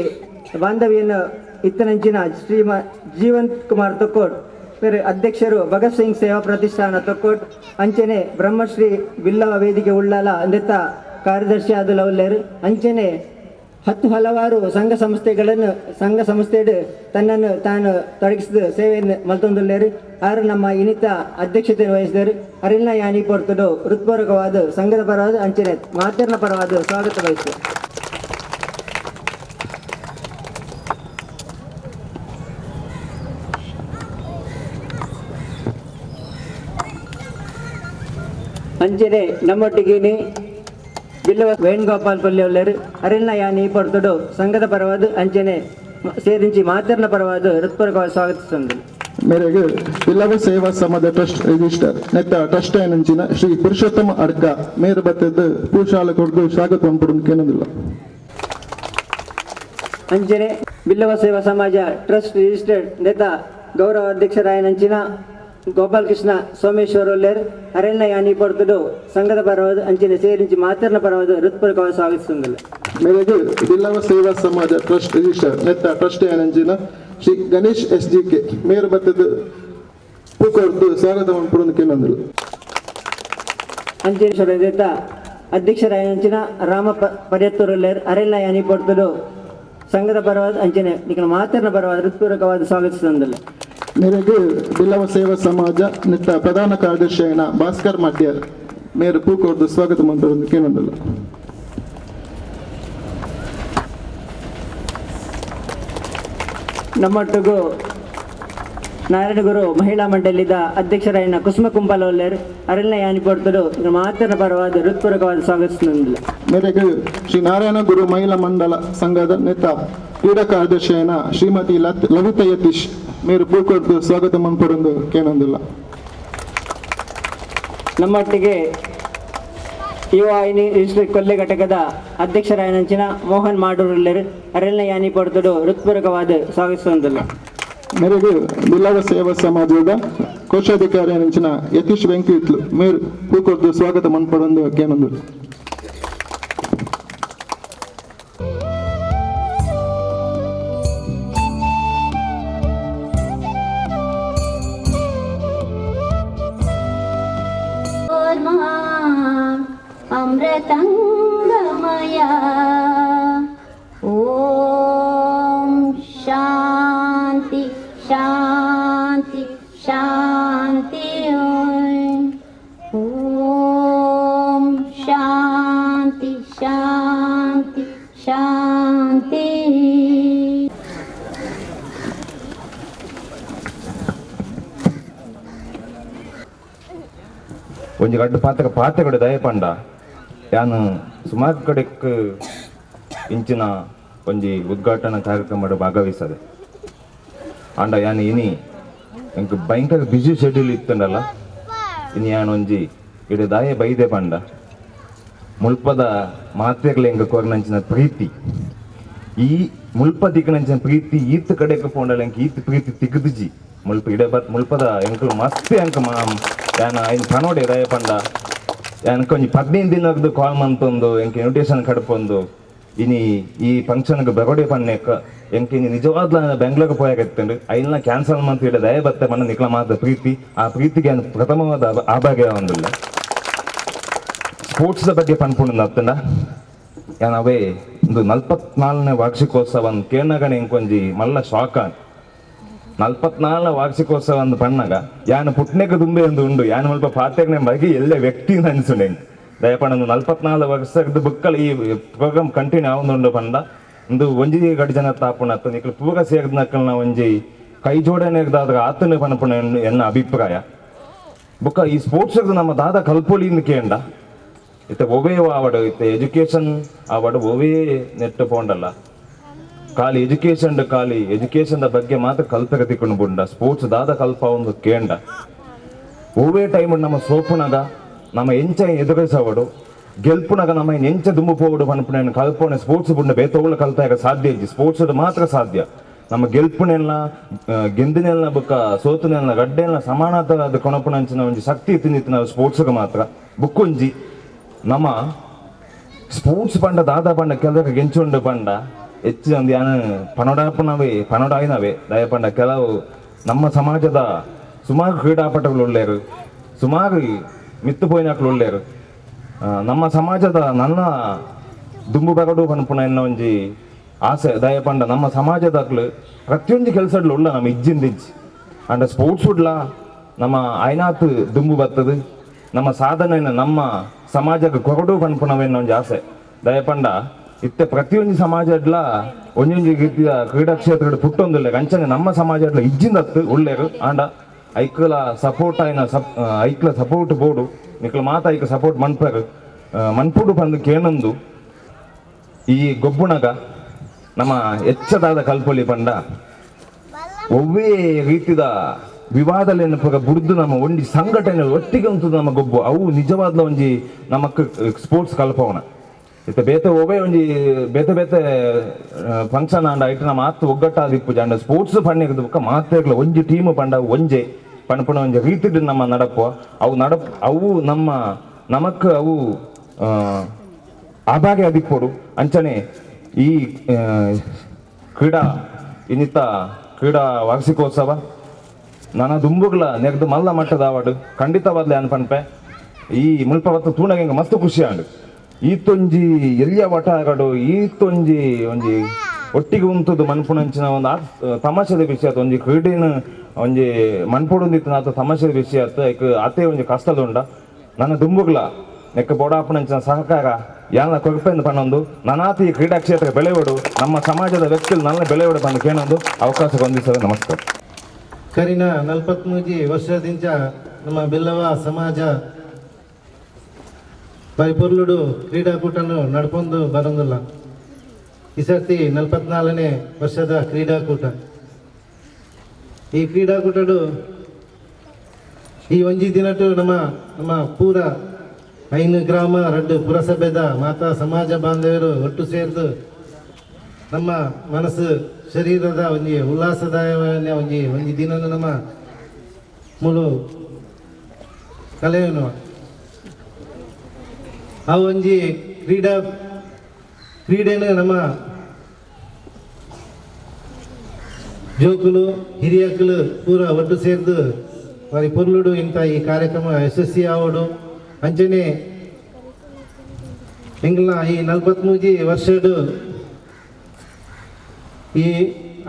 ಬಾಂಧವ್ಯನ್ನು ಇತ್ತನಂಚಿನ ಶ್ರೀ ಜೀವಂತ್ ಕುಮಾರ್ ತೊಕ್ಕೋಟ್ ಬೇರೆ ಅಧ್ಯಕ್ಷರು ಭಗತ್ ಸಿಂಗ್ ಸೇವಾ ಪ್ರತಿಷ್ಠಾನ ತೊಕ್ಕೋಟ್ ಅಂಚನೆ ಬ್ರಹ್ಮಶ್ರೀ ಬಿಲ್ಲವ ವೇದಿಕೆ ಉಳ್ಳಾಲ ಅಂದೆತ್ತ ಕಾರ್ಯದರ್ಶಿ ಆದ ಲವಲ್ಲೇರು ಅಂಚನೆ ಹತ್ತು ಹಲವಾರು ಸಂಘ ಸಂಸ್ಥೆಗಳನ್ನು ಸಂಘ ಸಂಸ್ಥೆಡು ತನ್ನನ್ನು ತಾನು ತೊಡಗಿಸಿದ ಸೇವೆಯನ್ನು ಮಲ್ತೊಂದುಲ್ಲೇರು. ಆರು ನಮ್ಮ ಇನಿತ ಅಧ್ಯಕ್ಷತೆಯನ್ನು ವಹಿಸಿದರು. ಅರಿಲ್ನ ಯಾನಿ ಪೊರ್ತುಡು ಹೃತ್ಪೂರ್ವಕವಾದ ಸಂಘದ ಪರವಾದ ಅಂಚನೆ ಮಾತರ್ನ ಪರವಾದ ಸ್ವಾಗತ ವಹಿಸಿದರು. ಅಂಚನೆ ನಮ್ಮೊಟ್ಟಿಗೆ ಬಿಲ್ಲವ ವೇಣುಗೋಪಾಲ್ ಕೊಲ್ಲೆಲ್ಲರು ಅರಿಲ್ನ ಯಾನಿ ಪೊರ್ತುಡು ಸಂಘದ ಪರವಾದ ಅಂಚನೆ ಸೇರಿಂಚಿ ಮಾತರ್ನ ಪರವಾದ ಹೃತ್ಪೂರ್ವಕವಾಗಿ ಸ್ವಾಗತಿಸುತ್ತದೆ. ಮೇರೆಗೆ ಬಿಲ್ಲವ ಸೇವಾ ಸಮಾಜ ಟ್ರಸ್ಟ್ ರಿಜಿಸ್ಟರ್ ನೆತ್ತ ಟ್ರಸ್ಟ್ ನಂಚಿನ ಶ್ರೀ ಪುರುಷೋತ್ತಮ ಅಡ್ಕ ಮೇರು ಬತ್ತದ್ದು ಪೂಶಾಲ ಕೊಡ್ದು ಸ್ವಾಗತ ಪನ್ಪುಡು ಕೇನದಿಲ್ಲ. ಅಂಚನೆ ಬಿಲ್ಲವ ಸೇವಾ ಸಮಾಜ ಟ್ರಸ್ಟ್ ರಿಜಿಸ್ಟರ್ಡ್ ನೇತ ಗೌರವ ಅಧ್ಯಕ್ಷರಾಯನಂಚಿನ ಗೋಪಾಲಕೃಷ್ಣ ಸೋಮೇಶ್ವರ ಒಲ್ಲೇರ್ ಅರೆಲ್ನ ಯಾನಿ ಪೊರ್ತುಡು ಸಂಘದ ಪರವಾದ ಅಂಚನೆ ಸೇರಿಂಚಿ ಮಾತರ್ನ ಪರವಾದ ಹೃತ್ಪೂರ್ವಕವಾಗಿ ಸ್ವಾಗತಿಸುತ್ತದೆ. ಮೇರೆಗೆ ಬಿಲ್ಲವ ಸೇವಾ ಸಮಾಜ ಟ್ರಸ್ಟ್ ರಿಜಿಸ್ಟರ್ ನೆತ್ತ ಟ್ರಸ್ಟ್ ನಂಚಿನ Shri Ganesh S G K ಮೇರು ಬತ್ತದ್ದು ಪೂಕೊಡ್ದು ಸ್ವಾಗತ ಪನ್ಪುಡು ಕೇನದಿಲ್ಲ. ಅಂಚನೆ ನೇತ ಅಧ್ಯಕ್ಷರಾಯನಂಚಿನ ರಾಮ ಪರ್ಯತ್ತೂರಲ್ಲೇರ್ ಅರೆಲ್ನ ಯಾನಿ ಪೊರ್ತುಡು ಸಂಘದ ಪರವಾದ ಅಂಚನೆ ನಿಖಲ ಮಾತರ್ನ ಪರವಾದ ಹೃತ್ಪೂರ್ವಕವಾಗಿ ಸ್ವಾಗತಿಸುತ್ತದೆ. ಮೇರೆಗೆ ಬಿಲ್ಲವ ಸೇವಾ ಸಮಾಜ ನಿತ್ತ ಪ್ರಧಾನ ಕಾರ್ಯದರ್ಶಿಯಾಯಿನ ಭಾಸ್ಕರ್ ಮಡ್ಯರ್ ಮೇರು ಪೂಕೊಡ್ದು ಸ್ವಾಗತ ಮಂತ್ರವನ್ನು ಕೇನದಿಲ್ಲ. ನಮ್ಮೊಟ್ಟಿಗೂ ನಾರಾಯಣಗುರು ಮಹಿಳಾ ಮಂಡಳಿದ ಅಧ್ಯಕ್ಷರಾಯಿನ ಕುಸುಮ ಕುಂಪಾಲೊಲ್ಲೇರ್ ಅರಣ್ಯ ಯಾನಿ ಪೊರ್ತುಡು ಮಾತರ್ನ ಪರವಾದ ಹೃತ್ಪೂರ್ವಕವಾದ ಸ್ವಾಗತಿಸುತ್ತದೆ. ಮೇರೆಗೆ ಶ್ರೀ ನಾರಾಯಣ ಗುರು ಮಹಿಳಾ ಮಂಡಲ ಸಂಘದ ನೇತ ಕ್ರೀಡಾ ಕಾರ್ಯದರ್ಶಿಯಾಯಿನ ಶ್ರೀಮತಿ ಲವಿತಾ ಯತೀಶ್ ಮೇರು ಪೂಕೊಡ್ದು ಸ್ವಾಗತ ಮನ್ಪುಡು ಕೇನದಿಲ್ಲ. ನಮ್ಮೊಟ್ಟಿಗೆ ಯುವ ವಾಹಿನಿ ರಿಜಿಸ್ಟರ್ ಕೊಲ್ಲೆ ಘಟಕದ ಅಧ್ಯಕ್ಷರಾಯನಂಚಿನ ಮೋಹನ್ ಮಾಡೂರುಲ್ಲೇರ್ ಅರಣ್ಯ ಯಾನಿ ಪೊರ್ತುಡು ಹೃತ್ಪೂರ್ವಕವಾದ ಸ್ವಾಗತಿಸುತ್ತದೆ. ಮೇರೆಗೆ ಬಿಲ್ಲವ ಸೇವಾ ಸಮಾಜದ ಕೋಶಾಧಿಕಾರಿ ಅಂಚಿನ ಯತೀಶ್ ವೆಂಕಿತ್ಲು ಮೇರು ಪೂಕೊಡ್ದು ಸ್ವಾಗತ ಮನ್ಪುಡು ಕೇನದಿಲ್ಲ. अमृतंगमय ॐ शांति शांति शांति ॐ शांति शांति शांति. ಒಂಜಿ ರಡ್ಡ್ ಪಾತ್ರ ಪಾತ್ರಗಳು ದಯಪಂಡ ಯಾನು ಸುಮಾರು ಕಡೆಕ್ ಇಂಚಿನ ಒಂಜಿ ಉದ್ಘಾಟನಾ ಕಾರ್ಯಕ್ರಮ ಭಾಗವಹಿಸದೆ ಆಂಡ ಯಾನು ಇನಿ ಎಂಕ್ ಭಯಂಕರ ಬಿಜಿ ಶೆಡ್ಯೂಲ್ ಇತ್ತಂಡಲ್ಲ ಇನಿ ಯಾನು ಒಂಜಿ ಇಡೆ ದಾಯ ಬೈದೆ ಪಂಡ ಮುಲ್ಪದ ಮಾತೆರ್ಲ ಎಂಕ್ ಕೊರ್ನಂಚಿನ ಪ್ರೀತಿ ಈ ಮುಲ್ಪ ದಿಕ್ಕನಂಚಿನ ಪ್ರೀತಿ ಈತ್ ಕಡೆಕ್ ಪೋಂಡಲ ಎಂಕ್ ಈತ್ ಪ್ರೀತಿ ತಿಕ್ಕುದಿಜಿ ಮುಲ್ಪ ಇಡೆ ಬತ್ ಮುಲ್ಪದ ಎಂಕುಲು ಮಸ್ತ್ ಎಂಕ್ ಯಾನ ಐನ್ ಪನೋಡೆ ದಯ ಪಂಡ ಯಾನ್ ಒಂಜಿ 15 ದಿನದ ಕಾಲ್ ಮಂತೊಂದು ಎಂಕ್ ಇನ್ವಿಟೇಷನ್ ಕಡಪೊಂದು ಇನಿ ಈ ಫಂಕ್ಷನ್ಗೆ ಬರೋಡೆ ಪನ್ನೆಕ್ಕ ಎಂಕ್ ಇನಿ ನಿಜವಾದ್ಲ ಬೆಂಗ್ಳೂರ್ಗೆ ಪೋಯಾಗತ್ತಂಡು ಐನ್ಲ ಕ್ಯಾನ್ಸಲ್ ಮಂತ್ ಇಡ ದಯ ಬತ್ತೆ ಪಂಡ ನಿಕ್ಲ ಮಾತ ಪ್ರೀತಿ ಆ ಪ್ರೀತಿಗೆ ಯಾನ್ ಪ್ರಥಮವಾದ ಆಭಾಗ್ಯ ಒಂದಿಲ್ಲ. ಸ್ಪೋರ್ಟ್ಸ್ದ ಬಗ್ಗೆ ಪನ್ಪುಂಡು ಅತ್ತಂಡ ಯಾನ್ ಅವೇ ಒಂದು 44ನೇ ವಾರ್ಷಿಕೋತ್ಸವ ಕೇಳ್ನಾಗಣೆ ಎಂಕೊಂಜಿ ಮಲ್ಲ ಶಾಕ್ 44 ವಾರ್ಷಿಕೋತ್ಸವ ಒಂದು ಪಣ್ಣಗ ಯಾನು ಪುಟ್ನೆಗೆ ದುಂಬೆ ಒಂದು ಉಂಡು ಯಾನು ಮುಲ್ಪ ಪಾತೆಗ್ನೆ ಬಗ್ಗೆ ಎಲ್ಲ ವ್ಯಕ್ತಿ ಅನ್ಸುಂಡೆ ದಯಪಂಡ ಒಂದು 44 ವರ್ಷದ ಬುಕ್ಕಲ್ ಈ ಪ್ರೋಗ್ರಾಮ್ ಕಂಟಿನ್ಯೂ ಆವೊಂದುಂಡು ಪಂಡ ಒಂದು ಒಂಜಿ ಗಡಿ ಜನ ತಾಪುಣ ಅತ್ತ ನಿಕ್ಲು ಪೂರ ಸೇರ್ದನಕ್ಕಲ್ನ ಒಂಜಿ ಕೈ ಜೋಡಣೆ ಆತನ ಪನಪುಣ ಎನ್ನ ಅಭಿಪ್ರಾಯ. ಬುಕ್ಕ ಈ ಸ್ಪೋರ್ಟ್ಸ್ ನಮ್ಮ ದಾದ ಕಲ್ಪೊಲಿ ಕೇಂಡ ಇತ್ತೆ ಒವೇ ಆವಡು ಇತ್ತೆ ಎಜುಕೇಶನ್ ಆವಡು ಒವೇ ನೆಟ್ಟು ಪೋಂಡಲ್ಲ ಖಾಲಿ ಎಜುಕೇಶನ್ ಖಾಲಿ ಎಜುಕೇಶನ್ ಬಗ್ಗೆ ಮಾತ್ರ ಕಲ್ಪೆಗೆ ತಿಕ್ಕೊಂಡು ಬುಂಡ ಸ್ಪೋರ್ಟ್ಸ್ ದಾದ ಕಲ್ಪ ಒಂದು ಕೇಂಡ ಒವೇ ಟೈಮ್ ನಮ್ಮ ಸೋಪುನಗ ನಮ್ಮ ಎಂಚ ಎದುರಿಸವಡು ಗೆಲ್ಪುನಗ ನಮ್ಮ ಎಂಚ ದುಂಬು ಪೋವಡು ಪನ್ಪುನ ಕಲ್ಪನೆ ಸ್ಪೋರ್ಟ್ಸ್ ಬುಂಡ ಬೇತೋಗಳು ಕಲ್ತಾಗ ಸಾಧ್ಯ ಇಜ್ಜಿ ಸ್ಪೋರ್ಟ್ಸ್ ಮಾತ್ರ ಸಾಧ್ಯ ನಮ್ಮ ಗೆಲ್ಪುನೆಲ್ಲ ಗೆಂದಿನೆಲ್ಲ ಬುಕ್ಕ ಸೋತುನೆಲ್ಲ ಗಡ್ಡೆಲ್ಲ ಸಮಾನತ ಕೊಣಪುನಂಚಿನ ಒಂಜಿ ಶಕ್ತಿ ತಿಂದಿತ್ತು ನಾವು ಸ್ಪೋರ್ಟ್ಸ್ಗೆ ಮಾತ್ರ ಬುಕ್ಕೊಂಜಿ ನಮ್ಮ ಸ್ಪೋರ್ಟ್ಸ್ ಪಂಡ ದಾದ ಪಂಡ ಕೆಲವು ಗೆಂಚುಂಡು ಪಂಡ ಹೆಚ್ಚು ಒಂದು ಯಾನು ಪನೋಡಾಪನವೇ ಪನೋಡಾಯಿನವೇ ದಯಪಂಡ ಕೆಲವು ನಮ್ಮ ಸಮಾಜದ ಸುಮಾರು ಕ್ರೀಡಾಪಟುಗಳು ಒಳ್ಳೆಯರು ಸುಮಾರು ಮಿತ್ತು ಪೋಯಿನಕ್ಲು ಒಳ್ಳೆಯರು ನಮ್ಮ ಸಮಾಜದ ನನ್ನ ದುಂಬು ಬರಡು ಪನ್ಪುನ ಎನ್ನ ಒಂಜಿ ಆಸೆ. ದಯಪಂಡ ನಮ್ಮ ಸಮಾಜದಾಗ್ಲು ಪ್ರತಿಯೊಂದು ಕೆಲಸಡ್ಲು ಉಳ್ಳ ನಮ್ಮ ಇಜ್ಜಿಂದಿಜ್ಜಿ ಅಂಡ ಸ್ಪೋರ್ಟ್ಸ್ ಉಡ್ಲ ನಮ್ಮ ಐನಾತ್ ದುಂಬು ಬರ್ತದೆ ನಮ್ಮ ಸಾಧನೆಯನ್ನು ನಮ್ಮ ಸಮಾಜಕ್ಕೆ ಕೊರಡು ಪನ್ಪುನವೆನ್ನ ಒಂಜಿ ಆಸೆ. ದಯಪಂಡ ಇತ್ತೆ ಪ್ರತಿಯೊಂದು ಸಮಾಜಡ್ಲ ಒಂಜೊಂಜಿ ರೀತಿಯ ಕ್ರೀಡಾ ಕ್ಷೇತ್ರಡ್ ಪುಟ್ಟೊಂದುಲ್ಲೆರ್ ಅಂಚನೆ ನಮ್ಮ ಸಮಾಜಡ್ಲ ಇಜ್ಜಿಂದತ್ತು ಉಲ್ಲೆರ್. ಆಂಡ ಐಕ್ಲ ಸಪೋರ್ಟ್ ಆಯ್ನ ಐಕ್ಲ ಸಪೋರ್ಟ್ ಬೋಡು ನಿಕ್ಲ ಮಾತ ಐಕ್ ಸಪೋರ್ಟ್ ಮನ್ಪೆರ್ ಮನ್ಪುಡು ಪಂದ್ ಕೇನೊಂದು ಈ ಗೊಬ್ಬುಣಗ ನಮ್ಮ ಎಚ್ಚದಾದ ಕಲ್ಪೊಲಿ ಪಂಡ ಒವ್ವೇ ರೀತಿದ ವಿವಾದಲೇನಪಗ ಬುಡ್ದು ನಮ್ಮ ಒಂಜಿ ಸಂಘಟನೆ ಒಟ್ಟಿಗೆ ಉಂಟು ನಮ್ಮ ಗೊಬ್ಬು ಅವು ನಿಜವಾದ ಒಂಜಿ ನಮಕ್ ಸ್ಪೋರ್ಟ್ಸ್ ಕಲ್ಪವನ. ಇತ್ತೆ ಬೇತೆ ಒವ್ವೇ ಒಂಜಿ ಬೇತೆ ಬೇತೆ ಫಂಕ್ಷನ್ ಆಂಡ ಐಟ್ ನಮ್ಮ ಆತ್ ಒಗ್ಗಟ್ಟಾದಿಪ್ಪು ಅಂಡ ಸ್ಪೋರ್ಟ್ಸ್ ಪಣ್ಣಿಗದ ಬೊಕ್ಕ ಮಾತೆರ್ಲ ಒಂಜಿ ಟೀಮ್ ಪಂಡ ಒಂಜೆ ಪಣಪುಣ ಒಂಜಿ ರೀತಿಡ್ ನಮ್ಮ ನಡಪುವ ಅವು ನಡಪ್ ಅವು ನಮ್ಮ ನಮಕ್ ಅವು ಆಭಾಗೆ ಅದಿಪ್ಪೊಡು. ಅಂಚನೆ ಈ ಕ್ರೀಡಾ ಇನ್ನಿತ ಕ್ರೀಡಾ ವಾರ್ಷಿಕೋತ್ಸವ ನನ್ನ ದುಂಬುಗ್ಲ ನೆಗ್ದು ಮಲ್ಲ ಮಟ್ಟದ ಆವಡು ಖಂಡಿತವಾದ್ಲೆ ಅನ್ಪನ್ಪೆ ಈ ಮುಲ್ಪ ಬತ್ತ ತೂಣಗೆ ಮಸ್ತ್ ಖುಷಿ ಆಂಡು. ಈತೊಂಜಿ ಎಲ್ಲಿಯ ವಟಾಗಡು ಈತೊಂಜಿ ಒಂಜಿ ಒಟ್ಟಿಗೆ ಉಂತುದು ಮನ್ಪುನಂಚಿನ ಒಂದು ತಮಾಷೆದ ವಿಷಯ ಆತು. ಒಂಜಿ ಕ್ರೀಡೆನ ಒಂಜಿ ಮನ್ಪುಡುಂದಿತ್ತು ಆತ ತಮಾಷೆದ ವಿಷಯ ಆತು. ಐಕ್ ಆತೇ ಒಂಜಿ ಕಷ್ಟದುಂಡ ನನ್ನ ದುಂಬುಗ್ಲ ನೆಕ್ಕ ಬೋಡಾಪುನಂಚಿನ ಸಹಕಾರ ಯಾನ ಕೊರಪೆಂದು ಪನ್ನೊಂದು ನನಾತಿ ಈ ಕ್ರೀಡಾ ಕ್ಷೇತ್ರ ಬೆಳೆಯೋಡು ನಮ್ಮ ಸಮಾಜದ ವ್ಯಕ್ತಿಗಳು ನನ್ನ ಬೆಳೆಯೋಡು ಬಂದು ಕೇಳೊಂದು ಅವಕಾಶ ಹೊಂದಿಸಲು ನಮಸ್ಕಾರ. ಕರಿನ 43 ವರ್ಷದಿಂದ ನಮ್ಮ ಬಿಲ್ಲವ ಸಮಾಜ ಪರಿಪೊರ್ಲುಡು ಕ್ರೀಡಾಕೂಟನು ನಡ್ಕೊಂಡು ಬರೋದಿಲ್ಲ. ಈ ಸರ್ತಿ 44ನೇ ವರ್ಷದ ಕ್ರೀಡಾಕೂಟ. ಈ ಕ್ರೀಡಾಕೂಟಡು ಈ ಒಂಜಿ ದಿನಟು ನಮ್ಮ ನಮ್ಮ ಪೂರ 5 ಗ್ರಾಮ 2 ಪುರಸಭೆದ ಮಾತಾ ಸಮಾಜ ಬಾಂಧವರು ಒಟ್ಟು ಸೇರಿದು ನಮ್ಮ ಮನಸ್ಸು ಶರೀರದ ಒಂಜಿ ಉಲ್ಲಾಸದಾಯ ಒಂಜಿ ಒಂಜಿ ದಿನ ನಮ್ಮ ಮೂಲು ಕಲೆಯನ್ನು ಆ ಒಂಜಿ ಕ್ರೀಡೆನ ನಮ್ಮ ಜೋಕುಲು ಹಿರಿಯಕುಲು ಪೂರ ಒಟ್ಟು ಸೇರಿದು ವಾರಿ ಪೊರ್ಲುಡು ಇಂಥ ಈ ಕಾರ್ಯಕ್ರಮ ಯಶಸ್ವಿ ಆವಡು. ಅಂಚನೆ ಎಂಗ್ಲ ಈ 43 ವರ್ಷಡು ಈ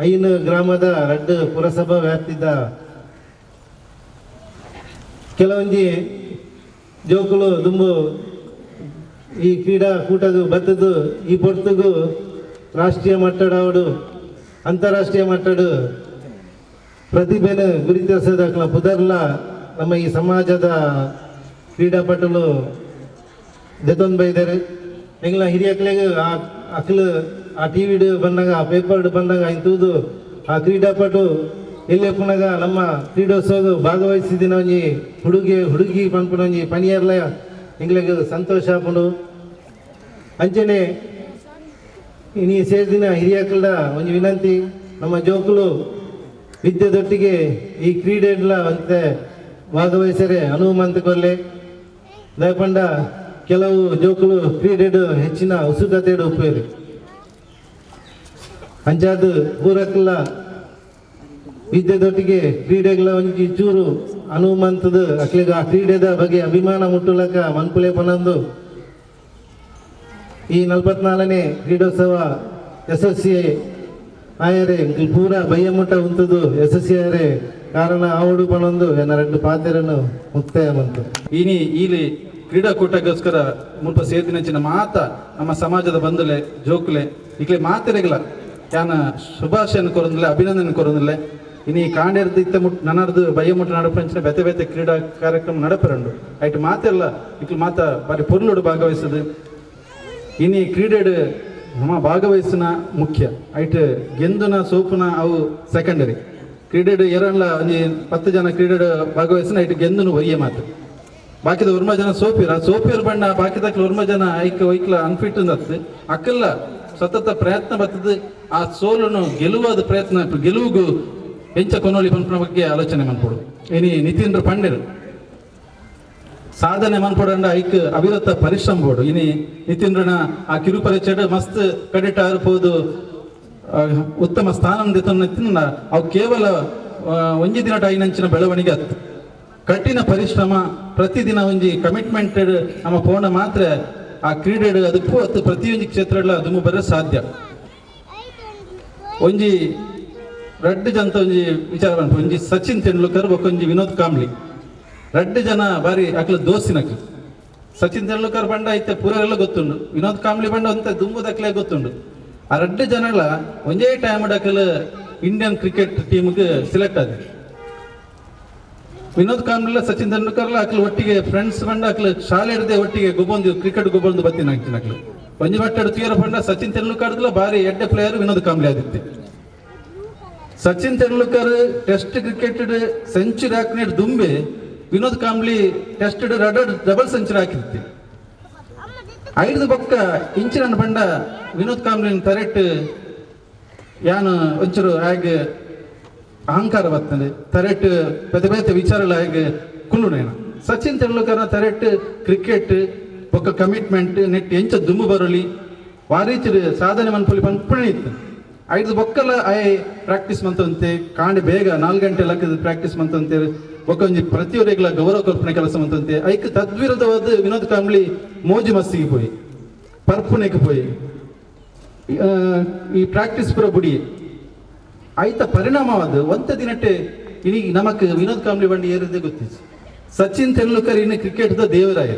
5 ಗ್ರಾಮದ 2 ಪುರಸಭಾ ವ್ಯಾಪ್ತಿದ ಕೆಲವೊಂಜಿ ಜೋಕುಲು ದುಂಬು ಈ ಕ್ರೀಡಾಕೂಟಗು ಬತ್ತದು ಈ ಪೊರ್ತುಗು ರಾಷ್ಟ್ರೀಯ ಮಟ್ಟಡಾವಡು ಅಂತಾರಾಷ್ಟ್ರೀಯ ಮಟ್ಟಡು ಪ್ರತಿಭೆನ ಗುರುತಿಸದಕ್ಲ ಪುದರ್ಲ ನಮ್ಮ ಈ ಸಮಾಜದ ಕ್ರೀಡಾಪಟುಲು ದೆತೊಂದು ಬೈದಾರೆ. ಎಂಗ್ಲ ಹಿರಿಯಕ್ಲೆಗ್ ಆ ಅಕ್ಲು ಆ ಟಿ ವಿಡ್ ಬಂದಾಗ ಆ ಪೇಪರ್ಡ್ ಬಂದಾಗ ಇಂತೂದು ಆ ಕ್ರೀಡಾಪಟು ಎಲ್ಲೇ ಪುನಗ ನಮ್ಮ ಕ್ರೀಡೋತ್ಸವ ಭಾಗವಹಿಸಿದಿನ ಒಂಜಿ ಹುಡುಗಿ ಹುಡುಗಿ ಪನ್ಪುನ ಒಂಜಿ ಪನಿಯರ್ಲ ಎಂಗ್ಲೆಗ್ ಸಂತೋಷ ಆಪುಂಡು. ಅಂಚನೆ ಇನಿ ಸೇರಿದಿನ ಹಿರಿಯಕ್ಲ ಒಂಜಿ ವಿನಂತಿ, ನಮ್ಮ ಜೋಕುಲು ವಿದ್ಯೆದೊಟ್ಟಿಗೆ ಈ ಕ್ರೀಡೆಡ್ಲ ಅಂತೆ ಭಾಗವಹಿಸರೆ ಅನುವು ಮಂತುಕೊಲ್ಲೆ. ದಯಪಂಡ ಕೆಲವು ಜೋಕುಲು ಕ್ರೀಡೆಡು ಹೆಚ್ಚಿನ ಉತ್ಸುಕತೆಡು ಉಪ್ಪೇರು. ಅಂಚಾದ ಪೂರಕ್ಲ ವಿದ್ಯೆದೊಟ್ಟಿಗೆ ಕ್ರೀಡೆಗಳ ಒಂಜಿ ಚೂರು ಅನುವು ಮಂತದ ಅಕ್ಲೆಗ್ ಆ ಕ್ರೀಡೆದ ಬಗ್ಗೆ ಅಭಿಮಾನ ಮುಟ್ಟುಲಕ ಮನ್ಪುಲೆ ಪನಂದು ಈ 44ನೇ ಕ್ರೀಡೋತ್ಸವ ಯಶಸ್ವಿ ಆಯರೆ ಪೂರ ಬಯ್ಯಮುಟ್ಟ ಉಂತದು ಯಶಸ್ವಿ ಆಯರೆ ಕಾರಣ ಆವಡು ಪನೊಂದು ಎನ್ನ 2 ಪಾತೆರನ್ನು ಮುಕ್ತಾಯ ಬಂತು. ಇನಿ ಇಲ್ಲಿ ಕ್ರೀಡಾಕೂಟಕ್ಕೋಸ್ಕರ ಮುಲ್ಪ ಸೇರ್ದಿನಂಚಿನ ಮಾತ ನಮ್ಮ ಸಮಾಜದ ಬಂಧುಲೆ ಜೋಕುಲೆ ಇಕ್ಲೆ ಮಾತೆರೆಗಳ ಯಾನ ಶುಭಾಶಯನ ಕೊರೊಂದಿಲ್ಲ ಅಭಿನಂದನೆ ಕೊರೊಂದಿಲ್ಲ. ಇನಿ ಕಾಂಡೇರ್ದು ಇತ್ತ ಮುಟ್ ನನ್ನರ್ದು ಬಯ್ಯಮುಟ್ಟ ನಡಪಂಚಿನ ಬೇತೆ ಬೇತೆ ಕ್ರೀಡಾ ಕಾರ್ಯಕ್ರಮ ನಡಪರಂಡು ಐಟ್ ಮಾತೆಲ್ಲ ಇಕ್ಲು ಮಾತ ಬಾರಿ ಪೊರ್ಲುಡು ಭಾಗವಹಿಸದು. ಇನಿ ಕ್ರೀಡೆಡ್ ನಮ್ಮ ಭಾಗವಹಿಸಿನ ಮುಖ್ಯ ಐಟ್ ಗೆಂದುನ ಸೋಪುನ ಅವು ಸೆಕೆಂಡರಿ. ಕ್ರೀಡೆಡ್ ಎರನ್ಲ ಒಂಜಿ 10 ಜನ ಕ್ರೀಡೆಡ್ ಭಾಗವಹಿಸಿನ ಐಟ್ ಗೆಂದುನು ಒಯ್ಯ ಮಾತು ಬಾಕಿದ ಒರ್ಮ ಜನ ಸೋಪಿರ ಸೋಪಿಯರ್ ಬಣ್ಣ ಬಾಕಿದಕ್ಲ ಒರ್ಮ ಜನ ಐಕ್ ಒಯ್ಕ್ಲ ಅನ್ಫಿಟ್ ಅಂದತ್ತು ಅಕ್ಕಲ್ಲ ಸತತ ಪ್ರಯತ್ನ ಬರ್ತದೆ. ಆ ಸೋಲನ್ನು ಗೆಲುವಾದ ಪ್ರಯತ್ನ ಗೆಲುವಿಗೂ ಎಂಚ ಕೊನೋಲಿ ಪನ್ಪುನ ಬಗ್ಗೆ ಆಲೋಚನೆ ಮನ್ಪೊಡು. ಇನಿ ನಿತೀನ್ರ ಪಂಡೆರ್ ಸಾಧನೆ ಮನ್ಪೊಡಂಡ ಐಕ್ ಅವಿರತ ಪರಿಶ್ರಮ ಬೋಡು. ಇನಿ ನಿತೀನ್ರನ ಆ ಕಿರುಪರಿಚಯ ಮಸ್ತ್ ಕಡೆಟ್ ಆರ್ಪೋದು ಉತ್ತಮ ಸ್ಥಾನ ನಿತಿನ್ನ ಅವು ಕೇವಲ ಒಂಜಿ ದಿನ ಐನಂಚಿನ ಬೆಳವಣಿಗೆ ಅತ್ತು ಕಠಿಣ ಪರಿಶ್ರಮ ಪ್ರತಿದಿನ ಒಂಜಿ ಕಮಿಟ್ಮೆಂಟೆಡ್ ನಮ್ಮ ಪೋಣ ಮಾತ್ರ ಆ ಕ್ರೀಡೆ ಅದಕ್ಕೂ ಅತ್ತು ಪ್ರತಿಯೊಂದು ಕ್ಷೇತ್ರಗಳ ದುಮ್ಮು ಬರ ಸಾಧ್ಯ. ಒಂಜಿ ರಡ್ಡು ಜನ ಒಂಜಿ ವಿಚಾರ ಬಂತು, ಒಂಜಿ ಸಚಿನ್ ತೆಂಡೂಲ್ಕರ್ ಬೊಕೊಂಜಿ ವಿನೋದ್ ಕಾಂಬ್ಳಿ, ರಡ್ಡು ಜನ ಬಾರಿ ಅಕ್ಲ ದೋಸ್ತಿನಕ್ಲು. ಸಚಿನ್ ತೆಂಡೂಲ್ಕರ್ ಬಂಡ ಐತೆ ಪೂರೆಲ್ಲ ಗೊತ್ತುಂಡು, ವಿನೋದ್ ಕಾಂಬ್ಳಿ ಬಂಡ ಅಂತ ದುಂಬುದಕ್ಲೆ ಗೊತ್ತುಂಡು. ಆ ರಡ್ಡು ಜನಗಳ ಒಂದೇ ಟೈಮ್ ಡಕಲ್ ಇಂಡಿಯನ್ ಕ್ರಿಕೆಟ್ ಟೀಮ್ಗೆ ಸೆಲೆಕ್ಟ್ ಆದ. ವಿನೋದ್ ಕಾಂಬ್ಳಿ ಸಚಿನ್ ತೆಂಡೂಲ್ಕರ್ ಅಕ್ಲು ಒಟ್ಟಿಗೆ ಫ್ರೆಂಡ್ಸ್ ಬಂಡ ಅಕ್ಲು ಶಾಲೆ ಹಿಡ್ದೆ ಒಟ್ಟಿಗೆ ಗೊಬ್ಬೊಂದು ಕ್ರಿಕೆಟ್ ಗೊಬ್ಬೊಂದು ಬತ್ತಿನ ಅಕ್ಲು ಒಂಜಿ ಮಟ್ಟಡು ತೀರ ಬಂಡ ಸಚಿನ್ ತೆಂಡೂಲ್ಕರ್ದಲ ಬಾರಿ ಎಡ್ಡೆ ಪ್ಲೇಯರ್ ವಿನೋದ್ ಕಾಂಬ್ಳಿ ಆದಿತ್ತೆ. Sachin Tendulkar test cricket century ಹಾಕಿನ ದುಂಬೆ Vinod Kambli test double century ಹಾಕಿರ್ತಿ. ಐದು ಬೊಕ್ಕ ಇಂಚಿನ ಬಂಡ ವಿನೋದ್ ಕಾಂಬ್ಳಿ ತರೆಟ್ ಯಾನು ಒಂಚೂರು ಹಾಗೆ ಅಹಂಕಾರ ಬರ್ತದೆ, ತರೆಟ್ ಬೇತೆ ಬೇತೆ ವಿಚಾರಗಳ ಹಾಗೆ ಕುಲ್ಲುನೇನ. ಸಚಿನ್ ತೆಂಡೂಲ್ಕರ್ನ ತರೆಟ್ ಕ್ರಿಕೆಟ್ ಬೊಕ್ಕ ಕಮಿಟ್ಮೆಂಟ್ ನೆಟ್ ಎಂಚ ದುಂಬು ಬರಲಿ ವಾರೀಚಿ ಸಾಧನೆ ಮನ್ಪುಲಿ ಪನ್ಪುಣೆ ಇತ್ತು. ಐದು ಬೊಕ್ಕಲ I practice ಮಂತಂತೆ ಕಾಂಡೆ ಬೇಗ 4 ಗಂಟೆ ಲಕ್ಕದ ಪ್ರಾಕ್ಟೀಸ್ ಮಂತಂತೆ ಬೊಕ್ಕ ಒಂಜಿ ಪ್ರತಿಯೊರಿಗಳ ಗೌರವ ಕಲ್ಪನೆ ಕೆಲಸ ಮಂತಂತೆ. ಐಕ್ ತದ್ವಿರುದ್ಧವಾದ ವಿನೋದ್ ಕಾಂಬ್ಳಿ ಮೋಜು ಮಸ್ತಿಗೆ ಪೋಯಿ ಪರ್ಪುನೆಗೆ ಪೋಯಿ ಈ ಪ್ರಾಕ್ಟೀಸ್ ಪೂರ ಬುಡಿ ಐತ ಪರಿಣಾಮವಾದ ಒಂತ ದಿನಟ್ಟೆ ಇನಿ ನಮಕ್ ವಿನೋದ್ ಕಾಂಬ್ಳಿ ಬಂಡಿ ಏರಿದೆ ಗೊತ್ತಿತ್ತು. ಸಚಿನ್ ತೆಂಡೂಲ್ಕರ್ ಇನ್ನು ಕ್ರಿಕೆಟ್ದ ದೇವರಾಯ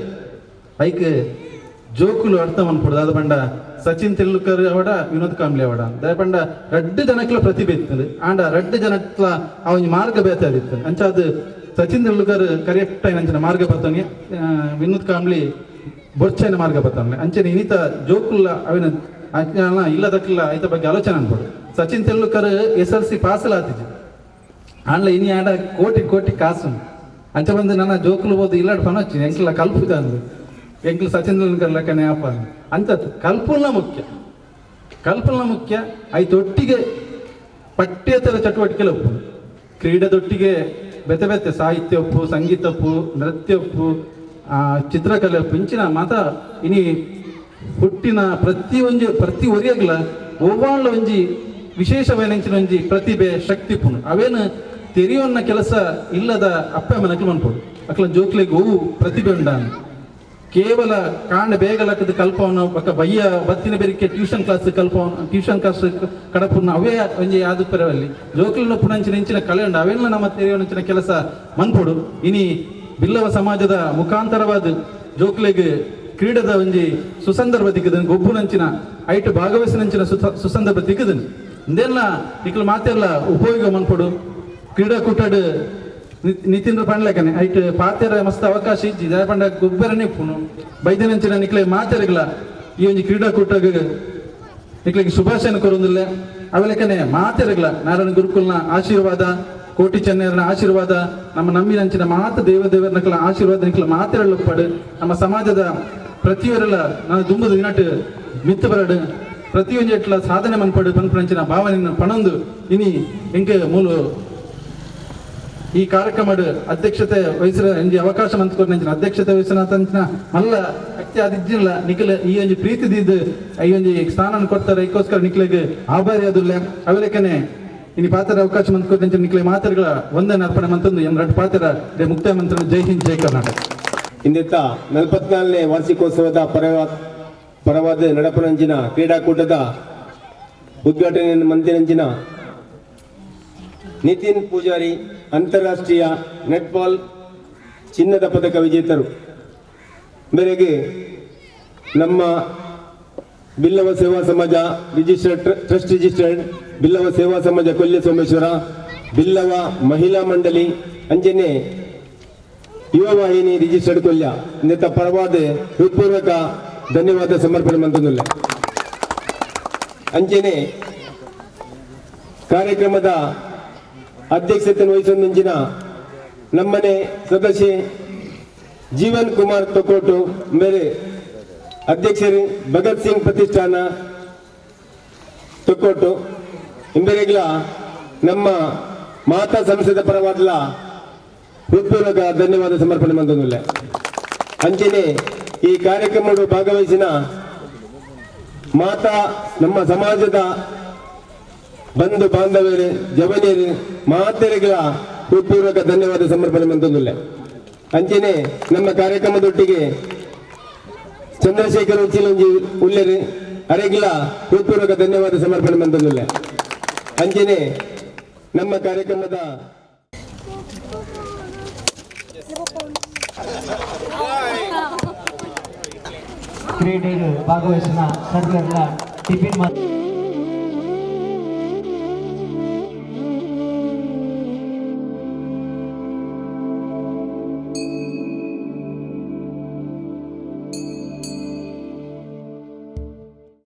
ಐಕ್ ಜೋಕುಲು ಅರ್ಥ ಮನ್ಪುಡ್ದು ಅದು ಬಂಡ ಸಚಿನ್ ತೆಂಡೂಲ್ಕರ್ ಅವಡ ವಿನೋದ್ ಕಾಂಬ್ಳಿ ಅವಡ ದಯಪಂಡ ರಡ್ಡು ಜನಕ್ಲ ಪ್ರತಿಭೆ ಇತ್ತು ಆಂಡ ರಡ್ಡು ಜನಕ್ಲ ಅವನ ಮಾರ್ಗ ಬೇತ ಇತ್ತು. ಅಂಚ ಅದು ಸಚಿನ್ ತೆಂಡೂಲ್ಕರ್ ಕರೆಕ್ಟ್ ಅಂಚಿನ ಮಾರ್ಗ ಬತ್ತಾನೆ, ವಿನೋದ್ ಕಾಂಬ್ಳಿ ಬೊರ್ಚೈನ ಮಾರ್ಗ ಬತ್ತಾನೆ. ಅಂಚನೆ ಇನ್ನಿತ ಜೋಕುಲ್ಲ ಅವಿನ ಇಲ್ಲದಕ್ಕಿಲ್ಲ ಐತ ಬಗ್ಗೆ ಆಲೋಚನೆ ಅನ್ಬೋದು. ಸಚಿನ್ ತೆಂಡೂಲ್ಕರ್ SLC ಪಾಸಲ ಆತಿದ್ದು ಆಂಡ್ಲ ಇನಿ ಆಡ ಕೋಟಿ ಕೋಟಿ ಕಾಸು ಅಂಚ ಬಂದು ನನ್ನ ಜೋಕುಲು ಬೋದು ಇಲ್ಲಾಡ್ ಪನೊಚ್ಚಿ ಎಂಕ್ಲ ಕಲ್ಪುದ ಅಂದು ಎಂಕ್ಲು ಸಚಿನ್ ತೆಂಡೂಲ್ಕರ್ ಲೆಕ್ಕನೆ ಅಪ್ಪ ಅಂತ ಕಲ್ಪುಲ್ನ ಮುಖ್ಯ, ಕಲ್ಪುಲ್ನ ಮುಖ್ಯ. ಐತೊಟ್ಟಿಗೆ ಪಠ್ಯೇತರ ಚಟುವಟಿಕೆಲ ಒಪ್ಪು, ಕ್ರೀಡೆದೊಟ್ಟಿಗೆ ಬೆತೆ ಬೆತೆ ಸಾಹಿತ್ಯ ಒಪ್ಪು, ಸಂಗೀತ ಒಪ್ಪು, ನೃತ್ಯ ಒಪ್ಪು, ಚಿತ್ರಕಲೆ ಒಪ್ಪು, ಇಂಚಿನ ಮಾತ ಇನಿ ಹುಟ್ಟಿನ ಪ್ರತಿ ಒಂಜಿ ಪ್ರತಿ ಒರಿಯಗ್ಲ ಒವ್ವಾಳ್ಲ ಒಂಜಿ ವಿಶೇಷವಾದ ಒಂಜಿ ಪ್ರತಿಭೆ ಶಕ್ತಿ ಪುಣು ಅವೇನು ತೆರೆಯೋನ್ನ ಕೆಲಸ ಇಲ್ಲದ ಅಪ್ಪ ಮನಕ್ಲು ಮನ್ಪೋಡು ಅಕ್ಲ ಜೋಕ್ಲೆಗ್ ಹೂವು ಪ್ರತಿಭೆ ಉಂಡಾನು. ಕೇವಲ ಕಾಂಡ ಬೇಗ ಲಕ್ಕದ ಕಲ್ಪವನ ಬಕ್ಕ ಬಯ್ಯ ಬತ್ತಿನ ಬೆರಿಕೆ ಟ್ಯೂಷನ್ ಕ್ಲಾಸ್ ಕಲ್ಪವನ ಟ್ಯೂಷನ್ ಕ್ಲಾಸ್ ಕಡಪುನ ಅವೇ ಒಂಜಿ ಯಾದು ಪರವಲ್ಲಿ ಜೋಕ್ಲಿನ ಪುಣಂಚಿನ ಇಂಚಿನ ಕಲೆ ಉಂಡು ಅವೆಲ್ಲ ನಮ್ಮ ತೆರೆಯೋನಂಚಿನ ಕೆಲಸ ಮನ್ಪೋಡು. ಇನಿ ಬಿಲ್ಲವ ಸಮಾಜದ ಮುಖಾಂತರವಾದ ಜೋಕ್ಲೆಗ್ ಕ್ರೀಡದ ಒಂಜಿ ಸುಸಂದರ್ಭ ತಿಕ್ಕದನ್ ಗೊಬ್ಬುನಂಚಿನ ಐಟು ಭಾಗವಹಿಸಿನಂಚಿನ ಸುಸಂದರ್ಭ ತಿಕ್ಕದನ್ ಇಂದೆಲ್ಲ ಇಕ್ಲು ಮಾತೆಲ್ಲ ಉಪಯೋಗ ಮನ್ಪೋಡು. ಕ್ರೀಡಾಕೂಟಡ್ ನಿತಿನ್ ಪಂಡ್ಲೆಕನೆ ಐಟ್ ಪಾತೆರ ಮಸ್ತ್ ಅವಕಾಶ ಇಜ್ಜಿ ದಯಪಂಡ ಗೊಬ್ಬರನೇ ಪುನು ಬೈದನಂಚಿನ ನಿಕ್ಲೆ ಮಾತೆರಗ್ಲ ಈ ಒಂಜಿ ಕ್ರೀಡಾಕೂಟಗ್ ನಿಕ್ಲೆಗ್ ಶುಭಾಶಯನ ಕೊರೊಂದಿಲ್ಲ. ಅವೆಲಕನೆ ಮಾತೆರಗ್ಲ ನಾರಾಯಣ ಗುರುಕುಲ್ನ ಆಶೀರ್ವಾದ, ಕೋಟಿ ಚೆನ್ನಯರನ ಆಶೀರ್ವಾದ, ನಮ್ಮ ನಂಬಿನಂಚಿನ ಮಾತ ದೇವ ದೇವರನಕಲ ಆಶೀರ್ವಾದ ನಿಕ್ಲ ಮಾತೆರಳ್ಳಪ್ಪಡು. ನಮ್ಮ ಸಮಾಜದ ಪ್ರತಿಯೊರೆಲ್ಲ ನಾನು ದುಂಬುದು ದಿನಟ್ ಮಿತ್ತು ಬರಡು ಪ್ರತಿಯೊಂದು ಎಟ್ಲ ಸಾಧನೆ ಮನ್ಪಡು ಪನ್ಪುನಂಚಿನ ಭಾವನೆ ಪಣೊಂದು ಇನಿ ಎಂಕ್ ಮೂಲು ಈ ಕಾರ್ಯಕ್ರಮದ ಅಧ್ಯಕ್ಷತೆ ವಹಿಸಿದ ಒಂಜಿ ಅವಕಾಶ ಮಂತ್ಕೊರ್ನಂಚಿನ ಅಧ್ಯಕ್ಷತೆ ವಹಿಸಿನ ಮಲ್ಲ ಅತ್ಯ ಅದಿಜ್ಜಿಲ್ಲ ನಿಖಲ ಈ ಒಂಜಿ ಪ್ರೀತಿ ದಿದ್ದು ಈ ಒಂಜಿ ಸ್ಥಾನ ಕೊಡ್ತಾರೆ ಇದಕ್ಕೋಸ್ಕರ ನಿಖಲಿಗೆ ಆಭಾರಿ ಅದುಲ್ಲ. ಅವೆಲಕನೆ ಇನಿ ಪಾತ್ರ ಅವಕಾಶ ಮಂತ್ಕೊರ್ನಂಚಿನ ನಿಖಲೆ ಮಾತುಗಳ ವಂದನೆ ಅರ್ಪಣೆ ಮಂತಂದು ಎಂ ರಡ್ಡು ಪಾತ್ರ ಮುಕ್ತಾಯ ಮಂತ್ರ. ಜೈ ಹಿಂದ್, ಜೈ ಕರ್ನಾಟಕ. ಇಂದಿತ್ತ 44ನೇ ವಾರ್ಷಿಕೋತ್ಸವದ ಪರವಾದ ನಡಪನಂಚಿನ ಕ್ರೀಡಾಕೂಟದ ಉದ್ಘಾಟನೆ ಮಂತಿನಂಚಿನ ನಿತಿನ್ ಪೂಜಾರಿ ಅಂತಾರಾಷ್ಟ್ರೀಯ ನೆಟ್ಬಾಲ್ ಚಿನ್ನದ ಪದಕ ವಿಜೇತರು ಮೇರೆಗೆ ನಮ್ಮ Billava Seva Samaja registered trust registered Billava Seva Samaja Kolya Someshwara Billava Mahila Mandali ಅಂಜನೆ ಯುವ ವಾಹಿನಿ ರಿಜಿಸ್ಟರ್ಡ್ ಕೊಲ್ಯ ಇಂದ ಪರವಾದ ಹೃತ್ಪೂರ್ವಕ ಧನ್ಯವಾದ ಸಮರ್ಪಣೆ ಮಂತಂದುಲ್ಲ. ಅಂಚನೆ ಕಾರ್ಯಕ್ರಮದ ಅಧ್ಯಕ್ಷತೆಯನ್ನು ವಹಿಸಿದ ನಮ್ಮನೆ ಸದಸ್ಯ ಜೀವನ್ ಕುಮಾರ್ ತೊಕೋಟು ಮೇರೆ ಅಧ್ಯಕ್ಷರು ಭಗತ್ ಸಿಂಗ್ ಪ್ರತಿಷ್ಠಾನ ತೊಕ್ಕೋಟು ಇಂಬೆರೆಗ್ಲ ನಮ್ಮ ಮಾತಾ ಸಂಸ್ಥೆದ ಪರವಾದಲ ಹೃತ್ಪೂರ್ವಕ ಧನ್ಯವಾದ ಸಮರ್ಪಣೆ ಮಂತಂದುಲ್ಲ. ಅಂಚನೆ ಈ ಕಾರ್ಯಕ್ರಮದ ಭಾಗವಹಿಸಿನ ಮಾತಾ ನಮ್ಮ ಸಮಾಜದ ಬಂಧು ಬಾಂಧವರು ಜವನಿಯರು ಮಾತೆರೆಗಳ ಹೃತ್ಪೂರ್ವಕ ಧನ್ಯವಾದ ಸಮರ್ಪಣೆ ಮಂತಂದುಲ್ಲ. ಅಂಚನೆ ನಮ್ಮ ಕಾರ್ಯಕ್ರಮದೊಟ್ಟಿಗೆ ಚಂದ್ರಶೇಖರ್ ಉಚ್ಚಿಲೊಂಜಿ ಉಲ್ಲೆರು ಅರೆಗ್ಲ ಹೃತ್ಪೂರ್ವಕ ಧನ್ಯವಾದ ಸಮರ್ಪಣೆ ಮಂತೊಂದುಲ್ಲೆ. ಅಂಚನೆ ನಮ್ಮ ಕಾರ್ಯಕ್ರಮದ ಕ್ರೀಡೆಗೆ ಭಾಗವಹಿಸಿದ ಸರ್ವರ್ಲ ಟಿಫಿನ್.